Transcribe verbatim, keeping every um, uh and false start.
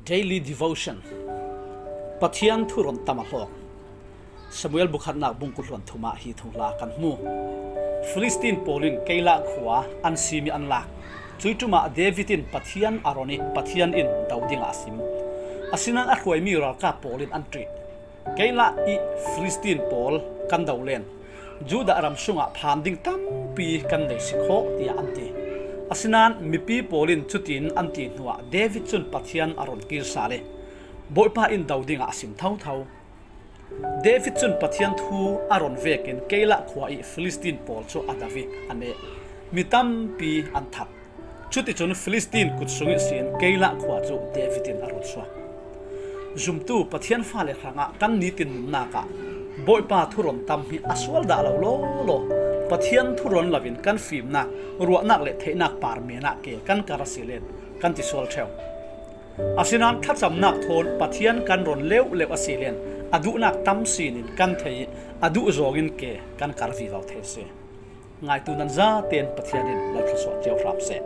Daily Devotion. Pathian thuron tam a hlawk. Samuel bu khatnak bung kul hluan thum ah hi thu hla kan hmu. Filistin pawl in Keilah khua an sim ih an lak. Cuih ṭum ah David in Pathian a ron ih Pathian in do dingah a sim. Asinan a hruaimi ralkap pawl in an ṭih. Keilah ih Filistin pawl kan do len Judah ram sungah phan ding tampi kan nei si khawh, tiah an ti. Asinan mipi pawl in cutin an ti hnuah David cun Pathian a ron kir sal ih Bawipa in do dingah a sim thotho. David cun Pathian thu a ron vekin Keilah khua ih Filistin pawl cu a do ih a neh. Mi tampi an that. Cuticun Filistin kut sung ihsin Keilah khua cu David in a ron suak. Zumtu Pathian fale hrangah kan nitin nunnak ah Bawipa thuron tam hi a sual dah lo lawlaw. Pathian thuron loin kan fimnak, ruahnak le theihnak par men ah ke kan kar a si len kan ti sual ṭheu. Asinan thlacamnak thawn Pathian kan ron leuhleuh a si len a duhnak tam sinin kan thei ih a duh zawngin ke kan kar vivo thei a si. Ngaitu nan zaten Pathian in lo thluasuah cio hram seh.